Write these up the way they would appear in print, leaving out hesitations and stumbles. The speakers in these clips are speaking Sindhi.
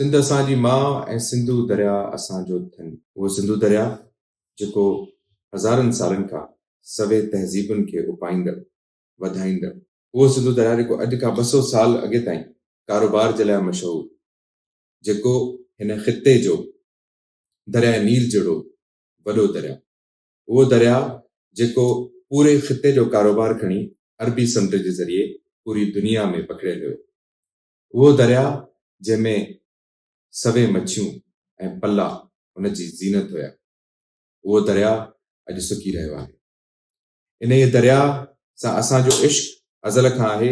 سنڌ اسان جي ماء ۽ سنڌو درياء اسان جو ڌن. اهو سنڌو درياء جيڪو هزارن سالن کان سوين تهذيبن کي اپائيندڙ، وڌائيندڙ. اهو سنڌو درياء جيڪو اڄ کان 200 سال اڳي تائين ڪاروبار جي لاء مشهور، جيڪو هن خطي جو درياء نيل جهڙو وڏو درياء. اهو درياء جيڪو پوري خطي جو ڪاروبار کڻي عربي سمنڊ جي ذريعي پوري دنيا ۾ پکڙيل هيو. اهو درياء جنهن ۾ سوين مڇيون ۽ پلا ان جي زينت هيا. اهو درياء اڄ سڪي رهيو آهي. انهيء درياء سان اسان جو عشق ازل کان آهي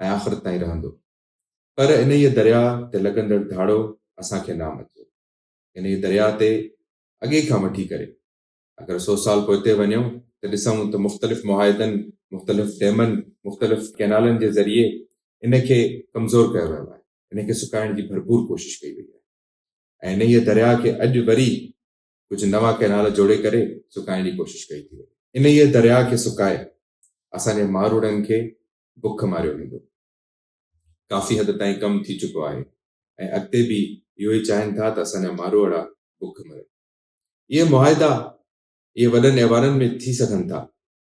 ۽ آخرت تائين رهندو. پر انهيء درياء تي لڳندڙ ڌاڙو اسان کي نامنظور. انهيء درياء تي اڳي کان وٺي ڪري اگر سو سال پوئتي وڃون ته ڏسون ته مختلف معاهدن، مختلف ڊيمن، مختلف ڪئنالن جي ذريعي ان کي ڪمزور ڪيو ويو آهي، ان کي سڪائڻ جي ڀرپور ڪوشش ڪئي وئي آهي ۽ انهيء درياء کي اڄ وري ڪجهه نوان ڪئنال جوڙي ڪري سڪائڻ جي ڪوشش ڪئي ٿي وڃي. انهيء درياء کي سڪائي اسان جي ماروئڙن کي بک ماريو ويندو. ڪافي حد تائين ڪم ٿي چڪو آهي ۽ اڳتي به اهو ئي چاهين ٿا ته اسان جا ماروئڙا بک مرن. اهي معاهدا اهي وڏن ايوانن ۾ ٿي سگهن ٿا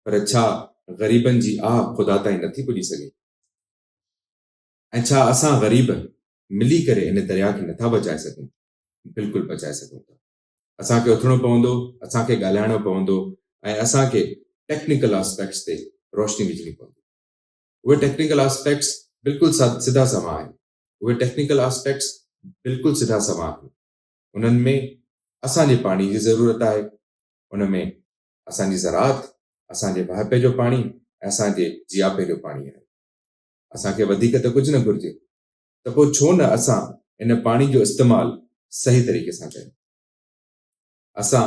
پر ڇا غريبن جي آه خدا تائين نٿي پڄي سگهي؟ ۽ ڇا اسان غريب ملي ڪري ان درياء کي نٿا بچائي سگهون؟ بلڪل بچائي سگهون ٿا. اسان کي اٿڻو پوندو، اسان کي ڳالهائڻو پوندو ۽ اسان کي ٽيڪنيڪل آسپيڪٽس تي روشني وجهڻي پوندي. اهي ٽيڪنيڪل آسپيڪٽس بلڪل سڌا سنوان آهن. اهي ٽيڪنيڪل آسپيڪٽس بلڪل سڌا سنوان آهن. انهن ۾ اسان جي پاڻي جي ضرورت آهي، ان ۾ اسان جي زراعت، اسان جي واهپي جو پاڻي ۽ اسان جي جياپي جو پاڻي آهي. اسان کي وڌيڪ ته ڪجهه نه گهرجي ته پوء ڇو نه اسان ان پاڻي جو استعمال صحيح طريقي سان ڪيون. اسان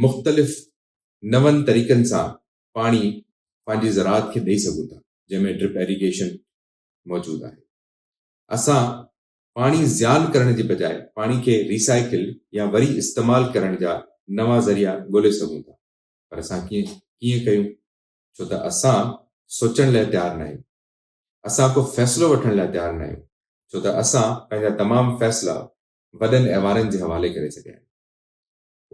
مختلف نون طريقن سان پاڻي پنهنجي زراعت کي ڏئي سگهون ٿا، جنهن ۾ ڊرپ ايريگيشن موجود آهي. اسان پاڻي زيان ڪرڻ جي بجاء پاڻي کي ري سائيڪل يا وري استعمال ڪرڻ جا نوان ذريعا ڳولي سگهون ٿا پر اسان ڪيئن ڪيئن ڪيون ڇو ته اسان سوچڻ لاء تيار ناهيون اسان ڪو فيصلو وٺڻ لاء تيار ناهيون ڇو ته اسان پنهنجا تمام فيصلا وڏن ايوانن جي حوالي ڪري ڇڏيا آهن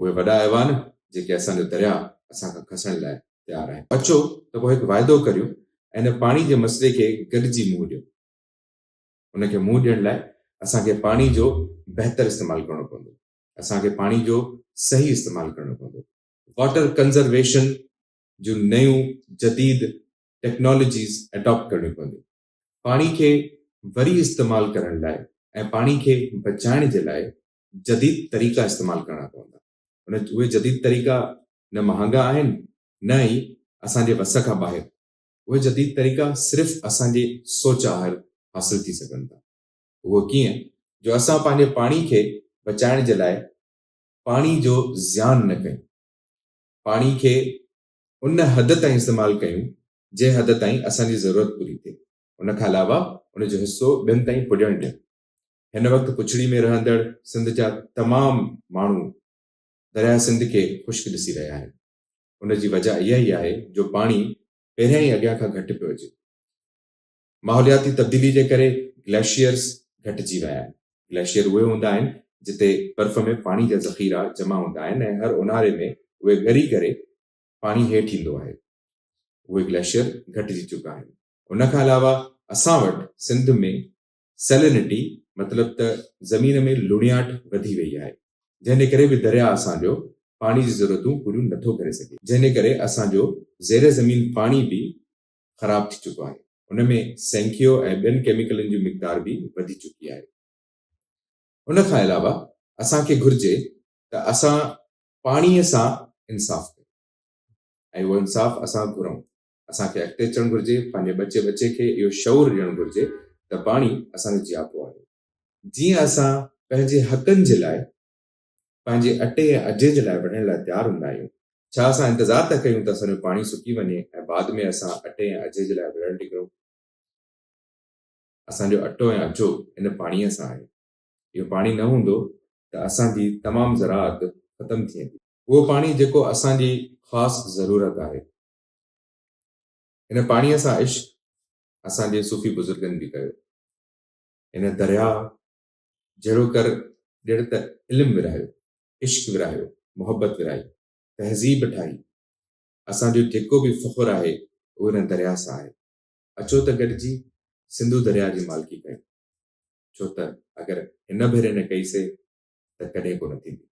اهي وڏا ايوان جيڪي اسان جو درياء اسان کان کسڻ لاء تيار آهن. اچو ته پوء هڪ واعدو ڪريون ۽ ان پاڻي جي مسئلي کي گڏجي منهن ڏيون. ان کي منهن ڏيڻ لاء اسان کي پاڻي جو بهتر استعمال ڪرڻو پوندو. اسان کي پاڻي جو صحيح استعمال ڪرڻو پوندو. واٽر ڪنزرويشن جون نيون جديد ٽيڪنالاجيز اڊاپٽ ڪرڻيون پونديون. پاڻي کي وري استعمال ڪرڻ لاء ۽ پاڻي کي بچائڻ جي لاء جديد طريقا استعمال ڪرڻا پوندا. ان اهي جديد طريقا نه مهانگا آهن نه ئي اسان جي وس کان ٻاهر. اهي جديد طريقا صرف اسان جي سوچ آهر حاصل ٿي سگهن ٿا. اهو ڪيئن جو اسان پنهنجي پاڻي کي بچائڻ جي لاء پاڻي جو زيان نه ڪيون. پاڻي کي ان حد تائين استعمال ڪيون جنهن حد تائين اسان جي ضرورت پوري ٿئي. ان کان علاوه ان جو حصو ٻين تائين پڄڻ ڏيون. هن وقت پڇڙي ۾ رهندڙ سنڌ جا تمام ماڻهو درياء سنڌ کي خشڪ ڏسي رهيا آهن. ان جي وجه اها ئي آهي جو پاڻي پهريان ئي اڳيان کان گهٽ پيو اچي. ماحولياتي تبديلي جي ڪري گليشيئرز گهٽجي ويا آهن. گليشيئر اهي هوندا آهن جتي برف ۾ پاڻي جا ذخيرا جمع هوندا آهن ۽ هر اونهاري ۾ اهي ڳري ڪري پاڻي هيٺ ايندو آهي. اهي گليشيئر گهٽجي چڪا آهن. ان کان علاوه اسان وٽ سنڌ ۾ سيلينٽي مطلب ته زمين ۾ لوڻياٺ وڌي وئي آهي، جنهن جي ڪري به درياء اسان جو پاڻي جي ضرورتون پوريون نٿو ڪري سگهي، جنهن جي ڪري اسان جو زير زمين پاڻي به خراب ٿي چڪو آهي، ان ۾ سينکيو ۽ ٻين ڪيميڪلن جو مقدار به وڌي چڪي آهي. ان کان علاوه اسان کي گهرجي ته اسان پاڻي سان انصاف ڪيون ۽ اهو انصاف اسان گهرون. اسان کي اڳتي اچڻ گهرجي، پنهنجي ٻچي ٻچي کي اهو شعور ڏيڻ گهرجي ته پاڻي اسان جو جياپو آهي. جيئن اسان پنهنجي حقن جي لاء، پنهنجي اٽي ۽ اجهي جي لاء وڙهڻ لاء تيار هوندا آهيون، ڇا اسان انتظار ٿا ڪيون ته اسان جو پاڻي سڪي وڃي ۽ بعد ۾ اسان اٽي ۽ اجهي جي لاء وڙهڻ نڪرون؟ اسان جو اٽو ۽ اجهو ان پاڻيء سان آهي. اهو پاڻي نه هوندو ته اسان جي تمام زراعت ختم ٿي ويندي. اهو پاڻي جيڪو اسان جي خاص ضرورت آهي. هن پاڻيء سان عشق اسان جي صوفي بزرگن به ڪيو. هن درياء جهڙوڪر ڄڻ ته علم ورهايو، عشق ورهايو، محبت ورهائي، تهذيب ٺاهي. اسان جو جيڪو به فخر آهي اهو ان درياء سان آهي. اچو ته گڏجي سنڌو درياء جي مالڪي ڪيون. ڇو ته اگر هن ڀيري نه ڪئي سي ته ڪڏهن ڪونه ٿيندي.